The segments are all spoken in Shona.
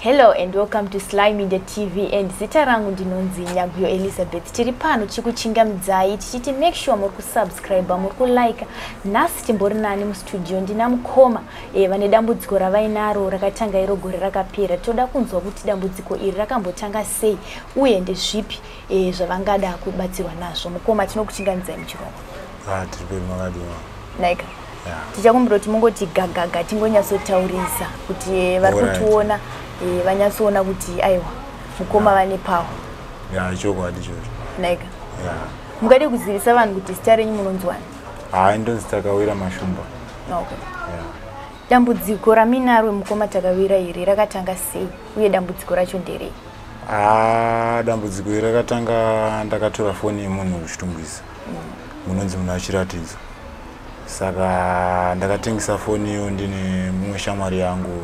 Hello and welcome to Sly Media TV and zita rangu ndinonzi Nyaguyo Elizabeth. Tiri pano tichikuchingamidzai tichiti make sure muri kusubscribe, muri kulike. Nhasi timbori nani mustudio ndina mukoma vane dambudziko ravainaro rakatanga iro gore rakapera. Toda kunzwa kuti dambudziko iri rakambotanga sei uye ndezvipi zvavangada kubatsirwa nazvo. Mukoma, tinokuchingamidzai muchirongwa. Ah, tiri pedu, makadiwa? Naika. Tichakumbira kuti mungoti gagaga, tingonyatsotaurisa kuti vari kutiona vanyatsoona kuti aiwa, mukoma vane power. Ya, chokwadi ichocho. Naika. Mungade kuzivisa vanhu kuti zita renyu munonzwani? Hayi, ndonzi Takawira Mashumba. Okay. Dambudziko raminaro, mukoma Takawira, iri rakatanga sei uye dambudziko racho nderei? Ah, dambudziko iri rakatanga ndakatora foni yemunhu kuChitungwiza, munonzi munhu achiratidzo. Saka ndakatengesa foni iyo ndine mumwe shamwari yangu.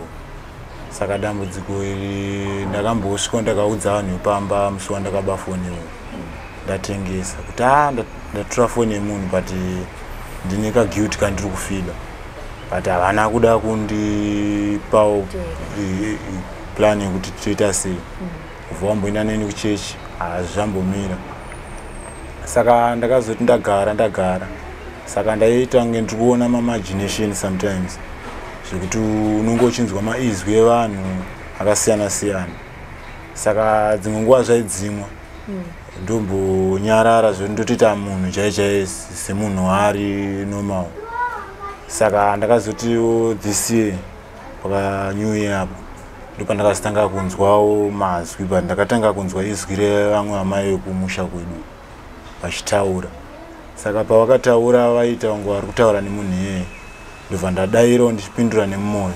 Saka dambudziko iri ndakambosvika ndakaudza vanhu vepamba musi wandakaba foni iyoyo ndatengesa kuti a ndatora foni yemunhu, but ndine kaguilt kandiri kufeela, but havana kuda kundipawo plan yekuti toita sei. Kubva wamboenda neni kuchechi, hazvambomira. Saka ndakazoti ndagara ndagara, saka ndaiita kunge ndiri kuona maimagination sometimes, zvekuti unonge uchinzwa maizwi evanhu akasiyana siyana. Saka dzimwe nguva zvaidzimwa, ndombonyarara, ndotoita munhu chai chai semunhu ari normal. Saka ndakazotiwo this year pakanew year apo ndopandakazotanga kunzwawo mazwi, but ndakatanga kunzwa izwi revamwe amai vekumusha kwedu vachitaura. Saka pavakataura vaita kunge vari kutaura nemunhu iyeye, ndobva ndadayirawo ndichipindura nemumwoyo.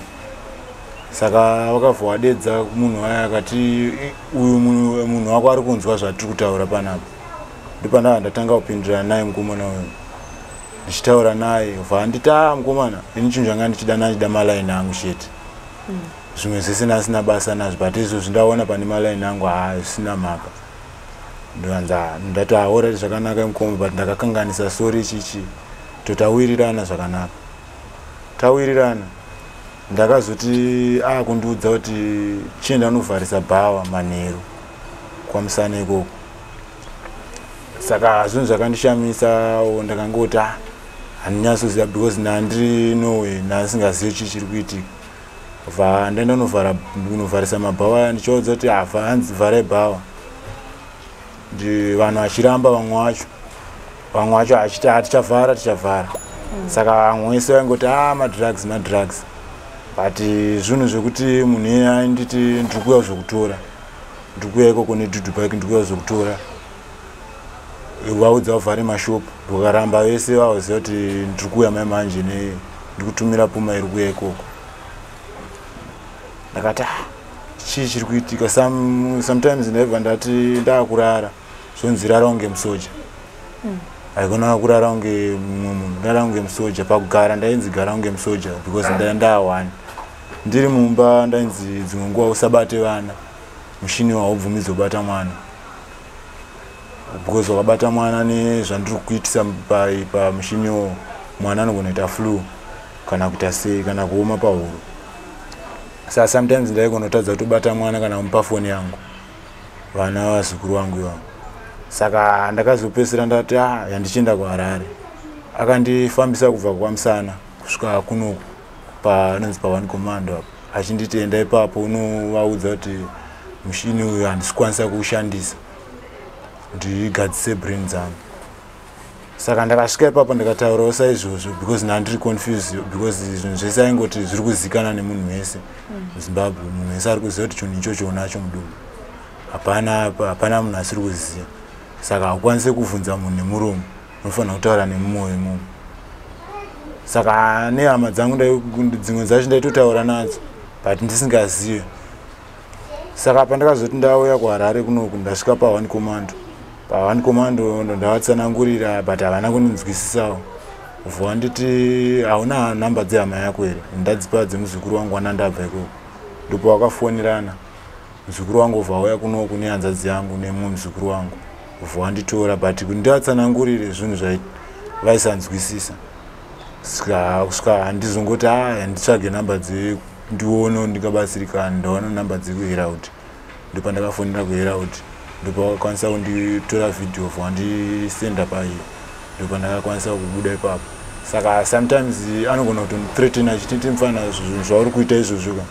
Saka vakabva vadedza munhu waya, akati, "Uyu munhu wako ari kunzwa zvatiri kutaura panapa." Ndopandava ndatanga kupindurana naye mukomana uyu, ndichitaura naye, bva anditi, "A mukomana, ini chinhu changa ndichida, nachida malaini angu chete. Zvimwe zvese ndasina basa nazvo, but izvozvi ndaona pane malaini angu, haa, zvisina mhaka." Ndoanza ndati, "Aorati, zvakanaka mukoma, but ndakakanganisa, sorry." Chichi totawirirana zvakanaka, tawirirana. Ndakazoti akundiudza kuti chienda unovharisa bhawa manheru kwaMusana ikoko. Saka zvinhu zvakandishamisawo, ndakangoti, "Ah, handinyatsoziva," because ndandiri Norway, ndasingazivi chii chiri kuitika. Bva ndaenda kunovharisa mabhawa aya, ndichivaudza kuti hanzi vharai bhawa. Vanhu vachiramba, vamwe vacho achiti, "Ah, tichavhara, tichavhara." Saka vamwe vese vaingoti, "A madrugs, madrugs," but zvinhu zvekuti munhu iye ainditi, "Ndiri kuuya zvokutora, ndiri kuuya ikoko nedhudhu bike, ndiri kuuya zvokutora." Vaudza vavhare mashopu, vakaramba vese, vaziva kuti ndiri kuuya mai manje ndiri kutumira puma iri kuuya ikoko. Ndakati, "Ah, chii chiri kuitika?" Sometimes ndaibva ndati ndaakurara, zvonzi, "Rara unge musoja." Haikona kurara unge mumwe munhu, rara unge musoja. Pakugara ndainzi, "Gara unge musoja," because ndawani ndiri mumba. Ndainzi dzimwe nguva, "Usabate vana, mushini waubvumidzwa kubata mwana, because wakabata mwana nezvandiri kuitisa pamushiniwo, mwana anogona kuita flu kana kuita sei kana kuoma pahuro." Saka sometimes ndaigona kutadza kutobata mwana kana kumupa foni yangu, vana vazukuru vangu ivavo. Saka ndakazopedzisira ndati, "A yandichienda kuHarare." Akandifambisa kubva kwaMusana kusvika kunoku panonzi pa1 Commando apo, achinditi, "Enda ipapo unovaudza kuti mushini uyu handisi kukwanisa kuushandisa, ndigadzise brain dzangu." Saka ndakasvika ipapo, ndikataurawo saizvozvo because ndandiri confused, because zvinhu zvese aingoti zviri kuzikanwa nemunhu wese muZimbabwe. Munhu wese ari kuziva kuti chinhu ichocho unacho mudumbu, hapana, hapana munhu asiri kuziva. Saka haukwanisi kuvhunza munhu nemuromo, unofanira kutaura nemumwoyo imomo. Saka nehama dzangu dzimwe dzacho ndaitotaura nadzo, but ndisingazive. Saka pandakazoti ndauya kuHarare kunoku, ndasvika pa1 Commando, pa1 Commando ndodavatsanangurira, but havana kundinzwisisawo. Ubva wanditi, "Hauna nhamba dzehama yako here?" Ndadzipa dzemuzukuru wangu wana ndabva ikoko. Ndipo wakafonirana muzukuru wangu, ubva auya kunoku nehanzadzi yangu nemumwe muzukuru wangu, ubva wanditora. But kuti ndivatsanangurire zvinhu vaisanzwisisa. Kusvika handizongoti, "A handitsvage nhamba." Ndione ndingabatsirikana. Ndaona namba dzekuHerald, ndopandakafonera kuHerald, ndopavakakwanisa kunditora vhidhiyo, vandisenda pai, ndopandakakwanisa kubuda ipapo. Saka sometimes anogona kutondithreaten achiti, "Mufana, zvinhu zvauri kuita izvozvo ka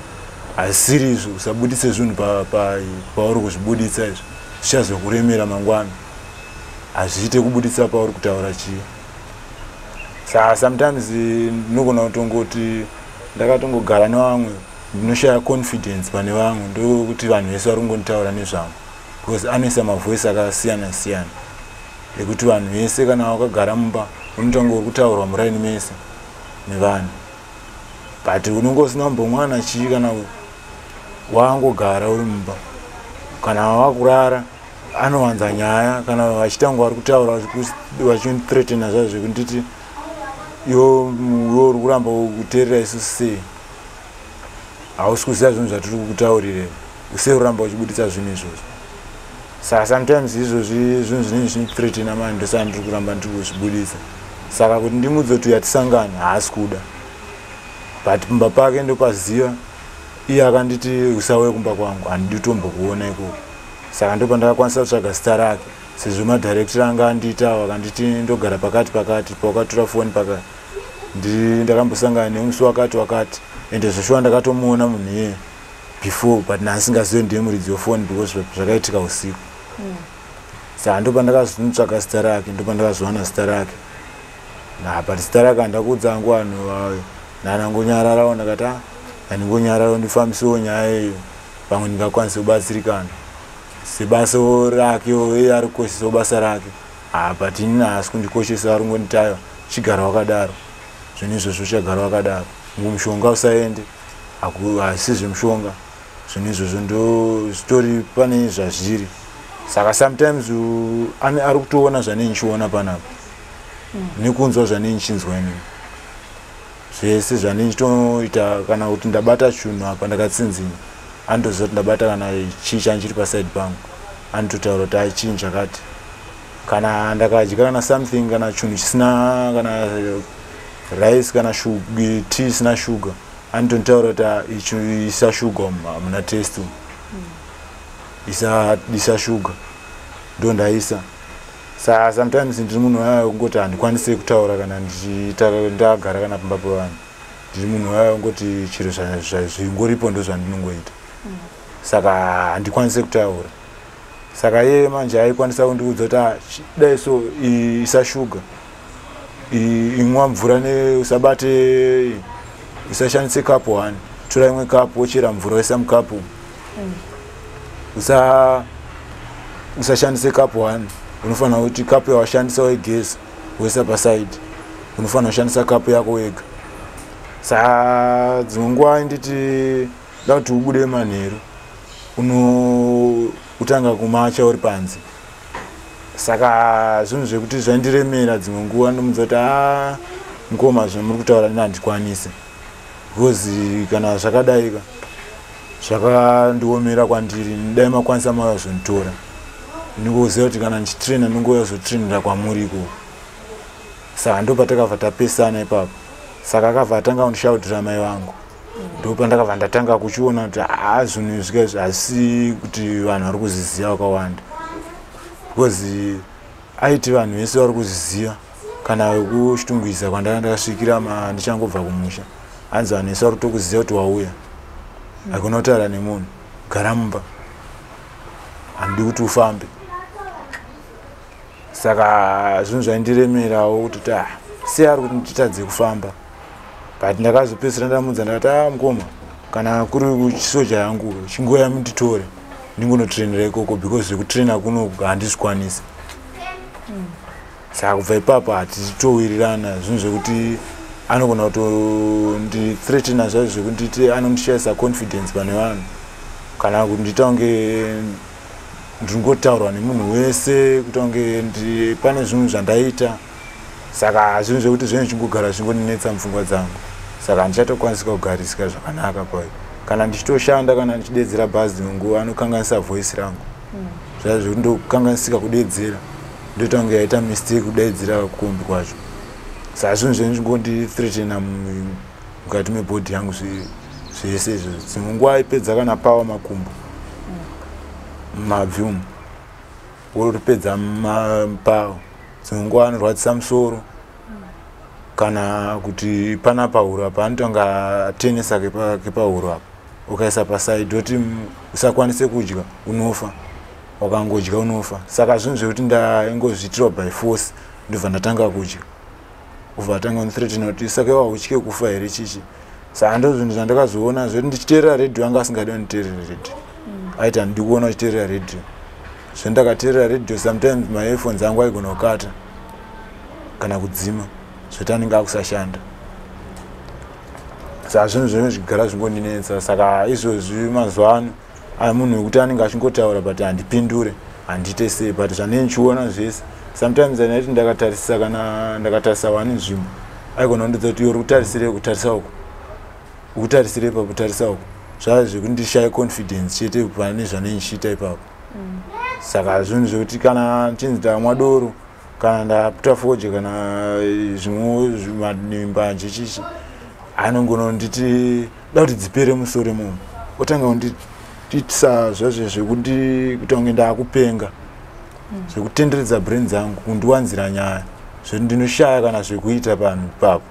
hazisiri izvo, usabudise zvinhu pauri kuzvibuditsa izvo, zvichazokuremera mangwana, hazviite kubuditsa pauri kutaura chii." Saka sometimes ndinogona kutongoti ndakatongogara nevamwe, ndinoshaya confidence pane vamwe, ndokuti vanhu vese vari kungonditaura nezvangu, because anoisa mavoice akasiyana siyana ekuti vanhu vese, kana wakagara mumba, unotanga uri kutaurwa muraini mese nevanhu, but unonge usina kumbomwana chii. Kana wangogara uri mumba, kana wakurara, anowanza nyaya. Kana vachitanga vari kutaura vachindithreatena zvazvo zvekunditi, "Iwe uri kuramba kuteerera isusu sei? Hausi kuziva zvinhu zvatiri kukutaurire, usei kuramba uchibuditsa zvinhu izvozvo?" Saka sometimes izvozvi zvinhu zvinenge zvinithreatena mani, ndosaka ndiri kuramba ndiri kuzvibuditsa. Saka kuti ndimudze kuti yatisangana, haasi kuda, but pamba pake ndopaziva. Iye akanditi, "Usauye kumba kwangu, handidi kutombokuona ikoko." Saka ndopandakakwanisa kutsvaga zita rake, sezvo madirector anga andiitawo, akanditi ndogara pakati pakati pawakatora foni pakati, ndakambosangana nemusi wakati wakati. Ende zveshuwa ndakatomuona munhu iyeye before, but naasingazive ndiye muridzi wefoni, because zvakaitika usiku. Saka ndopandakazonotsvaga zita rake, ndopandakazowana zita rake na, but zita rake handakuudza hangu vanhu, ndanangonyararawo. Ndakati, "Ah, handingonyararawo, ndifambisewo nyaya iyo, pamwe ndingakwanise kubatsirikana sebasa rake." Iye ari kukoshesawo basa rake. Ha, but inini haasi kundikoshesa, ari ngonditayo, "Chigara wakadaro, zvinhu izvozvo, uchagara wakadaro, mushonga usaende, hasi zvemushonga, zvinhu izvozvo ndo zvitori pane zvazviri." Saka sometimes ari kutoona zvanei ndichiona panapa nekunzwa zvanei ndichinzwa inini, zvese zvanei ndichitoita. Kana kuti ndabata chinhu apa, ndakatsinzinya, anotoziva kuti ndabata kana chii chanchiri paside pangu, anototaura kuti ai, chinhu chakati. Kana ndakadya kana something, kana chinhu chisina kana rice, kana tea isina shuga, anotonitaura kuti, "Ah, ichi isa shuga umu, hamuna taste umu, isa shuga." Ndo ndaisa. Saka sometimes ndiri munhu waya wekungoti handikwanisi kutaura kana ndichiita ndagara kana pamba pevanhu. Ndiri munhu waya wekungoti chiro zvingoripo ndo zvandinongoita, saka handikwanisi kutaura. Saka iye manje aikwanisa kundiudza kuti, "Ah, dai so, isa shuga, imwa mvura, usabate, usashandise kapu one, tora imwe kapu, wochera mvura, woisa mukapu. Usashandise kapu one, unofanira kuti kapu yawashandisa waigeza, woisa paside, unofanira kushandisa kapu yako wega." Saka dzimwe nguva nditi da kuti ubude manheru, unotanga kumacha uri panze. Saka zvinhu zvekuti zvaindiremera dzimwe nguva. Ndomudza kuti, "A, mukoma, zvamuri kutaura ini handikwanisi, because kana zvakadaika zvakandiomera kwandiri. Dai makwanisa mauya zonditora, ndingoziva kuti kana ndichitraina, ndingouya zotrainera kwamuri ikoko." Saka ndo patakabva tapesana ipapo. Saka akabva atanga kundishaudhira mai vangu, ndo pandakabva ndatanga kuchiona kuti haa, zvinhu izvi kaizvi hazisi kuti vanhu vari kuzviziva vakawanda, because aiti vanhu vese vari kuzviziva. Kana vekuchitungwiza kwandanga ndakasvikira ndichangobva kumusha, hanzi vanhu vese vari kutokuziva kuti wauya, hakuna kutaura nemunhu, gara mumba, handidi kuti ufambe. Saka zvinhu zvaindiremerawo kuti ta sei ari kuti nditadze kufamba. But ndakazopedzisira ndamudza, ndakati, "A, mukoma, kana kuri kuchisoja yangu, chingoya munditore, ndingonotrainera ikoko, because zvekutraina kuno handizvikwanisi." Saka kubva ipapo hatitowirirana. Zvinhu zvekuti anogona kutondithreatena zvazvo, zvekunditi anondishayisa confidence pane vanhu, kana kundiita kunge ndingotaurwa nemunhu wese, kuita kunge pane zvinhu zvandaita. Saka zvinhu zvekuti zvinenge zvichingogara zvingondinetsa mupfungwa dzangu, saka handichatokwanisika kugarisika zvakanaka payo. Kana ndichitoshanda, kana ndichidedzera bhazi, dzimwe nguva anokanganisa voice rangu, zvaa zvekuti ndokanganisika kudedzera, ndoita kunge yaita mistake kudaidzira kombi kwacho. Saka zvinhu zvinenge zvingondithreatena mukati mebody yangu. Zvese izvo dzimwe nguva aipedza kana pawa makumbo mabvi umu woripedza pawa. Dzimwe nguva anorwadzisa musoro kana kuti pana pahuro apa anotonga atenesa kepahuro apa, ukaisa pasaidi oti usakwanise kudya unofa, wakangodya unofa. Saka zvinhu zvekuti ndaingozviitirwa by force, ndobva ndatanga kudya, ubva atanga kundithreatena kuti saka iwe hautye kufa here chichi. Saka ndo zvinhu zvandakazoona zvekuti ndichiteerera redhiyo anga asingadi kunditeerera redhiyo, aiti handidi kuona uchiteerera redhiyo. Zvendakateerera redhiyo sometimes maearphones angu aigona kukata kana kudzima, zvekuti anenge akusashanda. Saka zvinhu zvinenge zvigara zvingondinetsa. Saka izvozvi mazuva ano aya munhu wekuti anenge achingotaura but handipindure, handiite sei, but zvandinenge ndichiona zvese sometimes andaiti ndakatarisa, kana ndakatarisa wani nzvimbo aigona kundiudza kuti iwe uri kutarisirei, kutarisa uku, ukutarisirei ipapo, tarisa uku. Zvava zvekuti ndishaye confidence chete pane zvandinenge ndichiita ipapo. Saka zvinhu zvekuti kana ndichinzi ndamwa doro kana ndaputa fodya kana zvimwe mbanje chichi, anongona kunditi da kuti dzipere musoro imomo, otanga kundiitisa zvazvo zvekuti kuita kunge ndaakupenga, zvekutenderedza brain dzangu, kundiwanzira nyaya zvekuti ndinoshaya kana zvekuita panhu ipapo.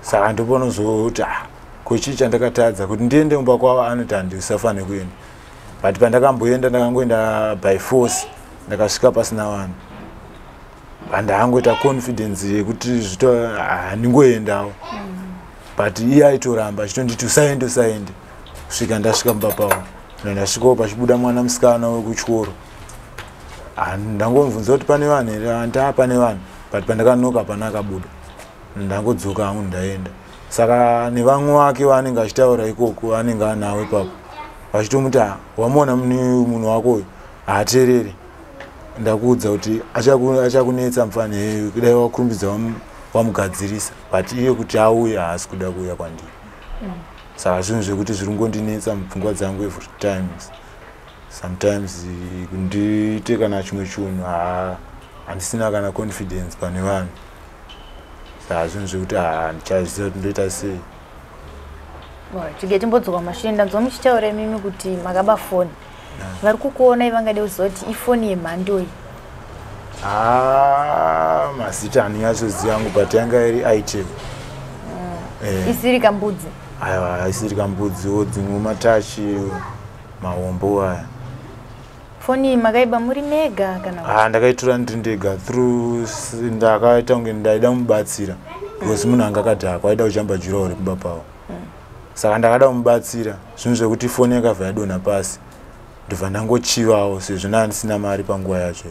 Saka ndopanozoti ah, ko chii chandakatadza kuti ndiende kumba kwavo? Anoti handisafanire kuenda, but pandakamboenda ndakangoenda by force, ndakasvika pasina vanhu, pandaangoita confidence yekuti zvito handingoendawo, but iye aitoramba achitonditi usaende, usaende, kusvika ndasvika mumba pavo. Ndasvikawo pachibuda mwana musikana wekuchikoro, ndangomubvunza kuti pane vanhu here, hanti pane vanhu, but pandakanoka hapana akabuda, ndangodzoka hangu ndaenda. Saka nevamwe vake vaanenge achitaura ikoko vanenge anawo ipapo vachitomuti wamuona munhu wako uyu haateereri, ndakuudza kuti achakunetsa mufane, dai wakurumbidza wamugadzirisa, but iye kuti auye haasi kuda kuuya kwandiri. Saka zvinhu zvekuti zviri kungondinetsa mupfungwa dzangu every times. Sometimes kundiite kana chimwe chinhu handisina kana confidence pane vanhu. Saka zvinhu zvekuti handichaziva kuti ndoita sei. Tige timbodzoka mumashure. Ndanzwa muchitaura imimi kuti makaba foni. Vari kukuonai vangade kuziva kuti ifoni yemhandoi? Ah, mazita handinyatsozia hangu, but yanga iri Itel. Isiri kambudzi? Aiwa, isiri kambudziwo, dzimwe matachi mahombo aya. Foni makaiba muri mega kana? Ah, ndakaitora ndiri ndega through ndakaita kunge ndaida kumubatsira because munhu anga akadhakwa, aida kujamba jurawo rekumba pavo. Saka ndakada kumubatsira, zvinhu zvekuti foni yakabva yadonha pasi, ndobva ndangochivawo sezvo ndaa ndisina mari panguva yacho.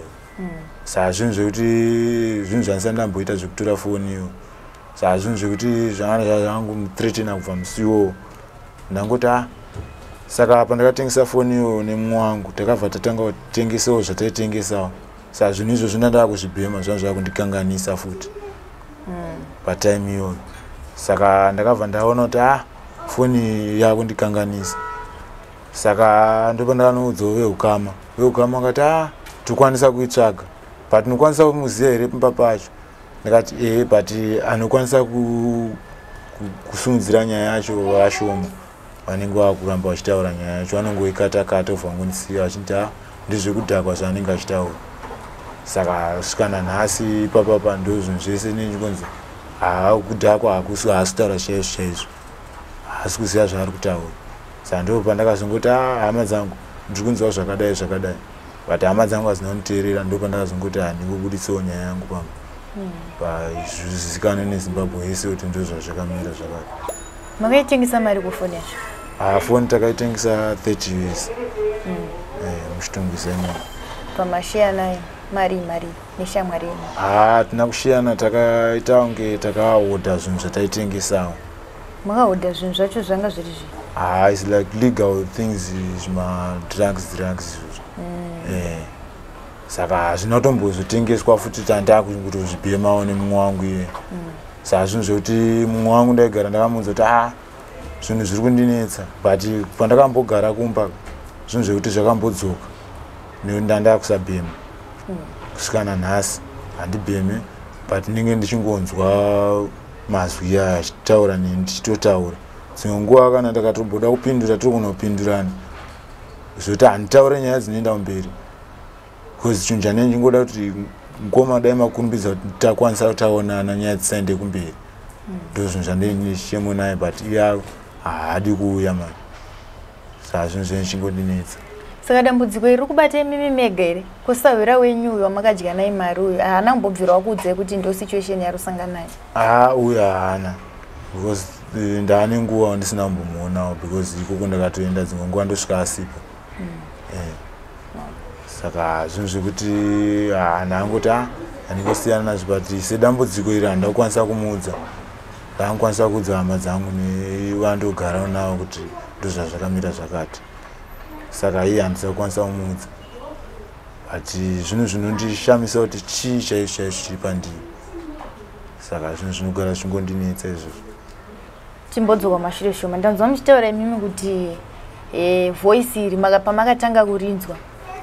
Saka zvinhu zvekuti zvinhu zvandisati ndamboita zvekutora foni iyo. Saka zvinhu zvekuti zvanga zvangumuthreatena kubva musi iwowo, ndangoti a. Saka pandakatengesa foni iyoyo nemumwe wangu, takabva tatanga kutengesawo zvataitengesawo. Saka zvinhu izvozvo ndandaa kuzvibhema, zvanga zvakundikanganisa futi patime iyoyo. Saka ndakabva ndaona kuti a, foni yakundikanganisa. Saka ndopandakanoudzawo veukama. Veukama vakati a, tokwanisa kuitsvaga, but tinokwanisa kumuziva here pamba pacho? Ndakati ehe, but anokwanisa kusimudzira nyaya yacho vashoma, vanenge vakuramba vachitaura nyaya yacho, vanongoikata kata obva vangondisiya vachiti a, ndezvekudhakwa zvaanenge achitaura. Saka svika nanhasi ipapapa ndo zvinhu zvese nechingonzi kudhakwa, hakusi, haasi kutaura chaizvo chaizvo, haasi kuziva zvaari kutaura. Saka ndo pandakazongoti a, hama dzangu, ndiri kunzwa zvakadai zvakadai, but hama dzangu hadzina kunditeerera. Ndo pandakazongoti handingobuditsewo nyaya yangu pamba zvizikanwe neZimbabwe yese kuti ndo zvazvakamira zvakati. Makaitengesa mari kufoni yacho? Ah, foni takaitengesa 30 US muChitungwiza imomo. Pamashiyana mari neshamwari yenyu? Ha, tina kushiyana, takaita kunge takahodha zvinhu zvataitengesawo. Makahodha zvinhu zvacho zvanga zviri zvii? Ha, its like legal things, zvimadrugs drugs izvozvo. Saka hazvina kutombozotengeswa futi, tandakutozvibhemawo nemumwe wangu iye. Saka zvinhu zvekuti mumwe wangu ndaigara ndakamuudza kuti a, zvinhu zviri kundinetsa, but pandakambogara kumba zvinhu zvekuti zvakambodzoka nekuti ndanda kusabhema. Kusvika nanhasi handibheme, but ndinenge ndichingonzwa mazwi aya achitaura neni, ndichitotaura. Dzimwe nguva kana ndakatomboda kupindura, tiri kunopindurana zvekuti handitaure nyaya dzinoenda kumberi, because chinhu chanee ndingoda kuti mukoma dai makurumbidza kuti takwanisa kutaonana, nyaya dzisaende kumberi. Ndo zvinhu zvandee ndichichemo naye, but iye haadi kuuya mani. Saka zvinhu zvenyu chingondinetsa. Saka dambudziko iri kubata imimi mega here? Kusahwira wenyu uyu wamakadya naye mari uyu haana kumbobvira wakuudzai kuti ndo situation yarusangana nayo? Haa, uyu haana, because ndaane nguva ndisina kumbomuonawo, because ikoko ndakatoenda dzimwe nguva ndosvika asipo. Saka zvinhu zvekuti ndangoti a handingosiyana nazvo, but sedambudziko iri handida kukwanisa kumuudza. Ndangokwanisa kuudza hama dzangu nevandogara navo kuti ndozvazvakamira zvakati. Saka iye handisa kukwanisa kumuudza, but zvinhu zvinondishamisa kuti chii chaizvo chaizvo chiri pandiri. Saka zvinhu zvinogara zvingondinetsa izvozvo. Timbodzoka mashure shoma. Ndanzwa muchitaura imimi kuti voice iri pamakatanga kurinzwa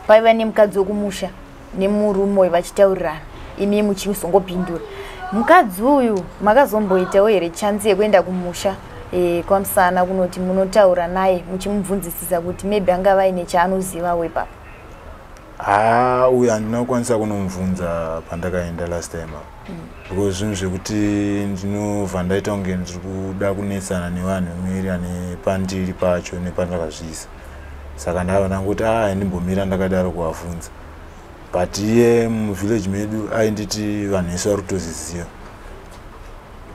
paiva nemukadzi wekumusha nemurume uyu vachitaurirana, imi muchizongopindura. Mukadzi uyu makazomboitawo here chance yekuenda kumusha kwaMusana kunoti munotaura naye muchimubvunzisisa kuti maybe angava aine chaanozivawo ipapo? Haa, uyu handina kukwanisa kunomubvunza pandakaenda last time apo, because zvinhu zvekuti ndinobva ndaita kunge ndiri kuda kunetsana nevanhu vemuarea nepandiri pacho nepandakazviisa. Saka ndabva ndangoti a handimbomira ndakadaro kuvabvunza. But iye muvillage medu ainditi vanhu vese vari kutozviziva,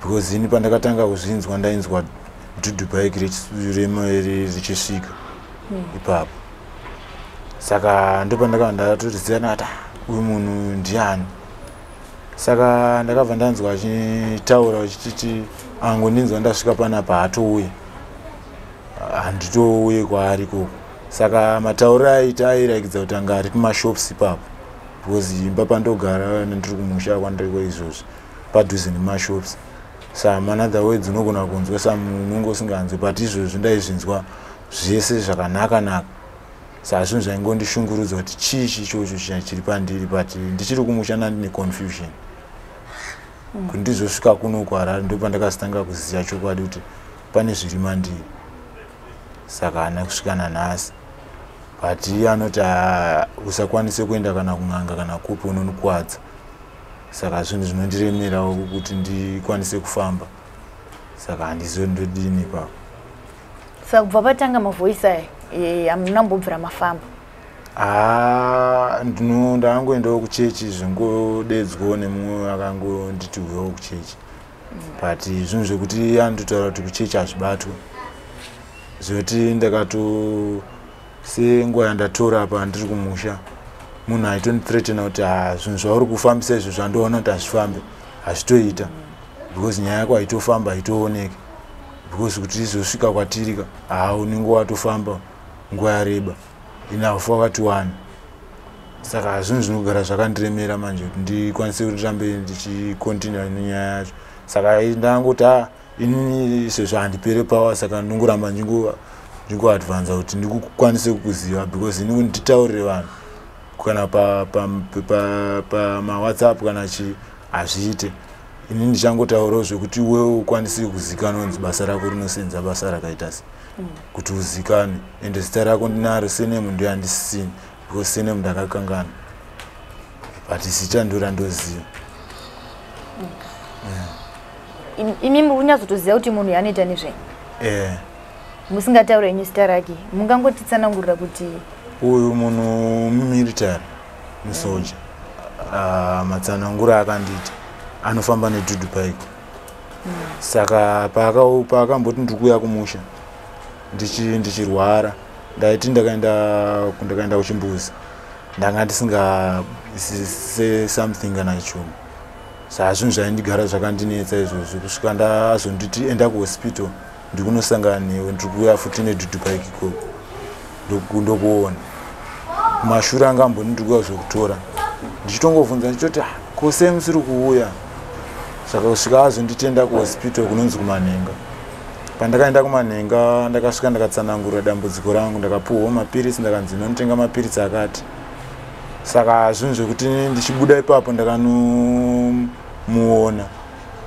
because ini pandakatanga kuzvinzwa ndainzwa dhudhu bike richisvika ipapo. Saka ndopandakabva ndatoziva ndakati, "Ah, uyu munhu ndiani?" Saka ndakabva ndanzwa achitaura achititi angondinzwa ndasvika panapa haatouye, handitouye kwaari ikoko. Saka matauriro aita airakidza kuti anga ari kumashops ipapo, because imba pandogara ndiri kumusha kwandiriko izvozvi padhuze nemashops. Saka manother words unogona kunzwa some unonge usinganzwi, but izvozvi ndaizvinzwa zvese zvakanaka naka. Saka zvinhu zvaingondishungurudza kuti chii chichocho chiri pandiri, but ndichiri kumusha ndandine confusion. Kuti ndizosvika kuno kuHarare ndopandakazotanga kuziva chokwadi kuti pane zviri mandiri. Saka haana kusvika nanhasi, but iye anoti usakwanise kuenda kana kun'anga kana kupi, unondikwadza. Saka zvinhu zvinondiremerawo kuti ndikwanise kufamba, saka handizivi ndodini ipapo. Saka kubva patanga mavoice aya hamuna kumbobvira mafamba? Haa, ndakangoendawo kuchechi, zvingodedzwawo nemumwe akangonditi uyawo kuchechi, but zvinhu zvekuti anototaura kuti kuchechi hazvibatwe. Zvekuti ndakato senguva yandatora apa ndiri kumusha, munhu aitondithreatena kuti ha, zvinhu zvauri kufambisa izvo zvandoona kuti hazvifambe, hazvitoita, because nyaya yako haitofamba, haitooneki, because kuti izosvika kwatirika haa unenge watofamba nguva yareba, enough wakatiwana. Saka zvinhu zvinogara zvakandiremera manje kuti ndikwanise kuti ndirambe ndichicontinua nenyaya yacho. Saka ndangoti a inini sezvo handipere power, saka ndongoramba ndingoadvanza kuti ndikukwanise kukuziva, because ini kuti nditaurire vanhu kana pamawhatsapp kana chii hazviite. Ini ndichangotaurawo zvekuti iwewe ukwanise kuzikanwa kunzi basa rako rinosenza basa rakaita se kuti uzikanwe. Ende zita rako ndinaro, surname ndo yandisisini, because surname ndakakangana, but zita ndo randoziva. Imi muri kunyatsotoziva kuti munhu anoita nezvei? Eh. Musingataura henyu zita rake, mungangotitsanangurira kuti? Uyu munhu mumilitary, musoja. Matsananguro akandiita anofamba nedhudhu bike. Saka paakamboti ndiri kuuya kumusha ndichirwara, ndaiti ndakaenda kuchimbuzi, ndanga ndisinga something kana chuma. Saka zvinhu zvaindigara zvakandinetsa izvozvo kusvika ndazonditi enda kuhospital, ndikunosangana newe, ndiri kuuya futi nedhudhu bike ikoko, ndokuona kumashure angamboni ndiri kuuya kuzokutora. Ndichitongovhunza ndichitoti, "Ah, ko sei musiri kuuya?" Saka kusvika azonditenda kuhospital kunonzi kuManhenga. Pandakaenda kuManhenga ndakasvika ndakatsanangura dambudziko rangu, ndakapuhwawo mapirisi, ndakanzi ndinotenga mapirisi akati. Saka zvinhu zvekuti ndichibuda ipapo ndakanomuona,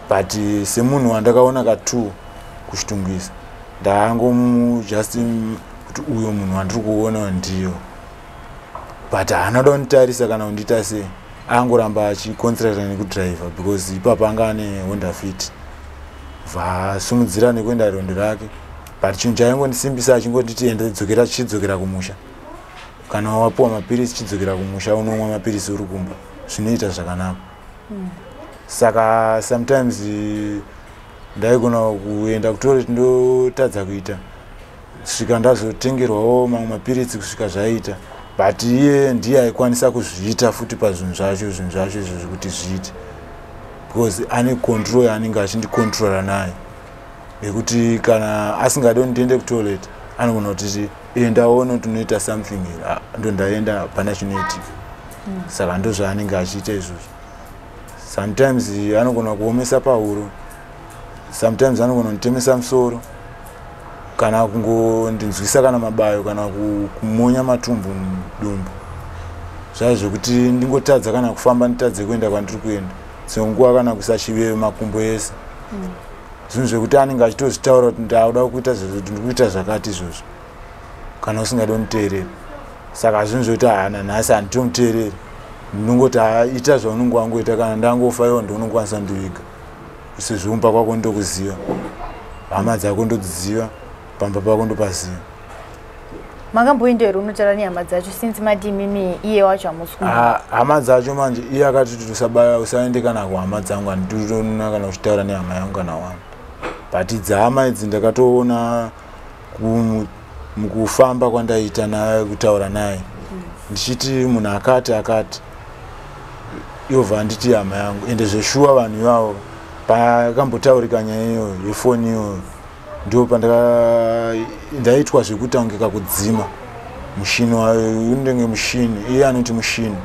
but semunhu wandakaona ka2 kuChitungwiza. Ndangomu just kuti uyo munhu wandiri kuona ndiyo, but haana kuda kunditarisa kana kundiita sei. Angoramba achiconcentrata nekudhiraivha because ipapo anga ane Honda Fit, vasumudzira nekuenda rondo rake. But chinhu chaingondisimbisa achingonditi, "Enda, dzokera, chidzokera kumusha. Kana wapiwa mapirisi, chidzokera kumusha, unomwa mapirisi uri kumba, zvinoita zvakanaka." Saka sometimes ndaigona kuenda kutoilet, ndotadza kuita, svika ndazotengerwawo mamwe mapiritsi kusvika zvaita. But iye ndiye aikwanisa kuzviita futi pazvinhu zvacho, zvinhu zvacho izvozvo kuti zviite, because ane control yaanenge achindicontrola nayo, yekuti kana asingadi kuti ndiende kutoilet, anogona kuti, "Enda uone kuti unoita something." Ah, ndo ndaenda, hapana chinoitika. Saka ndo zvaanenge achiita izvozvo. Sometimes anogona kuomesa pahuro, sometimes anogona kunditemesa musoro, kana kungondinzwisa kana mabayo, kana kumonya matumbu, mudumbu, zvai zvekuti ndingotadza kana kufamba, nditadze kuenda kwandiri kuenda dzimwe nguva, kana kuisa chiveve makumbo ese. Zvinhu zvekuti anenge achitozvitaura kuti ndauda kuita zvozvo, kuti ndiri kuita zvakati izvozvo, kana usingadi kunditeerera. Saka zvinhu zvekuti hana nhasi handitomuteereri, ndinongoti ita zvaunonge wangoita. Kana ndangofa, iwo ndounongokwanisa kundiviga, sezvo kumba kwako ndokuziva, hama dzako ndodziziva, pamba pako ndopaziva. Makamboenda here unotaura nehama dzacho, since mati imimi iye wacho hamusi? Ah, hama dzacho manje, iye akati kuti usabaya, usaende kana kuhama dzangu, handitoona kana uchitaura nehama yangu kana wani. But dzahama idzi ndakatoona mukufamba kwandaita naye, kutaura naye, ndichiti munhu akati akati, yobva anditi hama yangu. Ende zveshuwa vanhu ivavo, pakambotaurika nyaya iyoyo yefoni iyoyo, ndo pandaka ndaitwa zvekuita kunge kakudzima mushini wayo, unenge mushini, iye anoti mushini,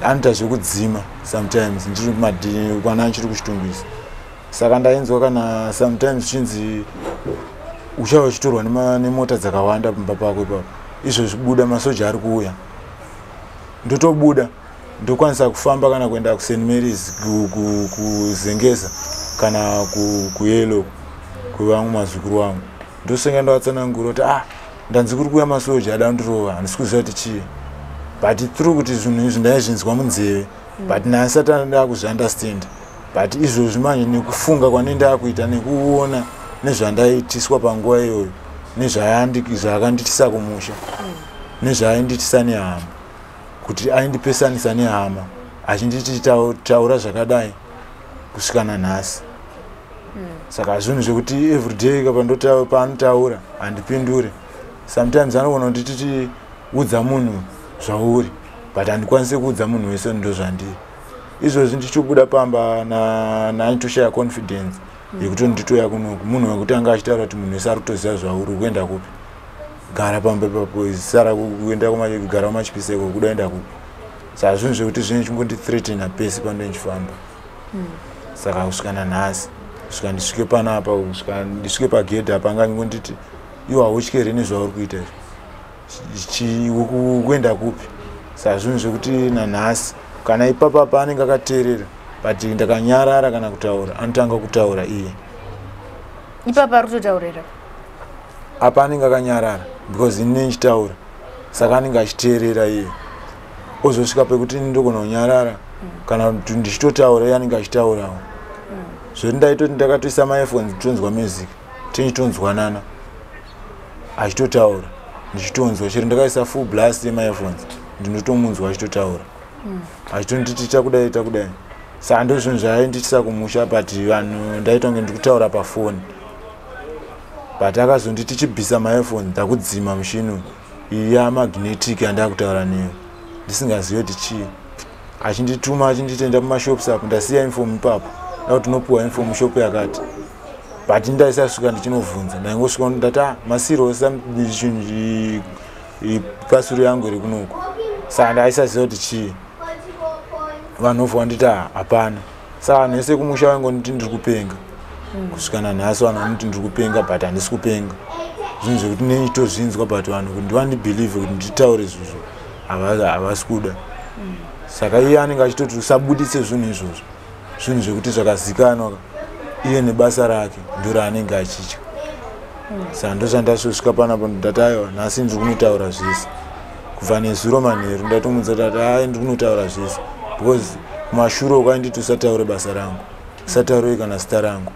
anoita zvekudzima sometimes ndiri kumadhini kwana ndichiri kuChitungwiza. Saka ndainzwa kana sometimes chinzi uchava uchitorwa nemota dzakawanda pamba pako ipapo, izvozvi buda, masoja ari kuuya. Ndotobuda, ndokwanisa kufamba kana kuenda kuSt Marys, kuZengeza, kana kuYelo kwevamwe mazukuru vangu. Ndosenga ndavatsanangura kuti, "Ah, ndanzi kuri kuuya masoja ada kundirova, handisi kuziva kuti chii." But through kuti zvinhu izvi ndaizvinzwa munzeve, but ndasati ndakuzviunderstand. But izvozvi manje, nekufunga kwane ndakuita, nekuona nezvandaitiswa panguva iyoyo, nezvaakanditisa kumusha, nezvaainditisa nehama, kuti aindipesanisa nehama achinditi taura zvakadai, kusvika nanhasi. Saka zvinhu zvekuti everyday paanotaura handipindure. Sometimes anogona kundititi, "Udza munhu zvauri," but handikwanisi kuudza munhu wese ndo zvandiri izvozvi. Ndichibuda pamba naitoshaya confidence yekuti nditoya kunoku, munhu wekuti anga achitaura kuti munhu wese ari kutoziva zvauri, kuenda kupi? Gara pamba ipapo, sara kuenda kugara kuMachipisa iko, kuda kuenda kupi? Saka zvinhu zvekuti zvinenge chingondithreatena pese pandinenge ndichifamba. Saka kusvika nanhasi, kusvika ndisvike panapa, kusvika ndisvike pagedhi apa, anga ngonditi, "Iwe hautyi here nezvauri kuita izvi? Kuenda kupi?" Saka zvinhu zvekuti nanhasi kana ipapa paanenge akateerera, but ndakanyarara kana kutaura, anotanga kutaura iye. Ipapa ari kutotaurira? Apa anenge akanyarara because ini ndichitaura, saka anenge achiteerera iye. Ozosvika pekuti ini ndogona kunyarara, kana kuti ndichitotaura, iye anenge achitaurawo. Zvoti ndaitoti ndakatoisa maearphones, nditonzwa music, tichitonzwanana, achitotaura ndichitonzwa. Chero ndakaisa full blast yemaearphones, ndinotomunzwa achitotaura, achitonditi, "Takudai, takudai." Saka ndo zvinhu zvaainditisa kumusha, but vanhu ndaita kunge ndikutaura pafoni. But akazonditi, "Chibvisa maearphones, ndakudzima mushini iyi yamagnetic yandakutaura neyo," ndisingazivi kuti chii. Achindituma, achinditi, "Enda mumashops apo, ndasiya inform ipapo, da kuti unopiwa inform mushop yakati." But ndaisasvika ndichinovhunza, ndaingosvika ndati, "Ah, masiro chinhu pasuru yangu iri kunoku." Saka ndaisaziva kuti chii. Vanhu vobva vanditi, "Ah, hapana." Saka vanhu vese kumusha vaingonditi ndiri kupenga. Kusvika nanhasi vanhu vanoti ndiri kupenga, but handisi kupenga. Zvinhu zvekuti nechitozvinzwa, but vanhu kuti ndivandibelieve kuti nditaure izvozvo, havasi kuda. Saka iye anenge achitoti usabudise zvinhu izvozvo, zvinhu zvekuti zvakazikanwa, iye nebasa rake ndo raanenge achitya. Saka ndozvandasvosvika panapo, ndati aiwa, nhasi ndiri kunotaura zvese. Kubva nezuro manheru ndatomudza tati ai, ndiri kunotaura zvese, because kumashure uko ainditi usataure basa rangu, usataure kana zita rangu.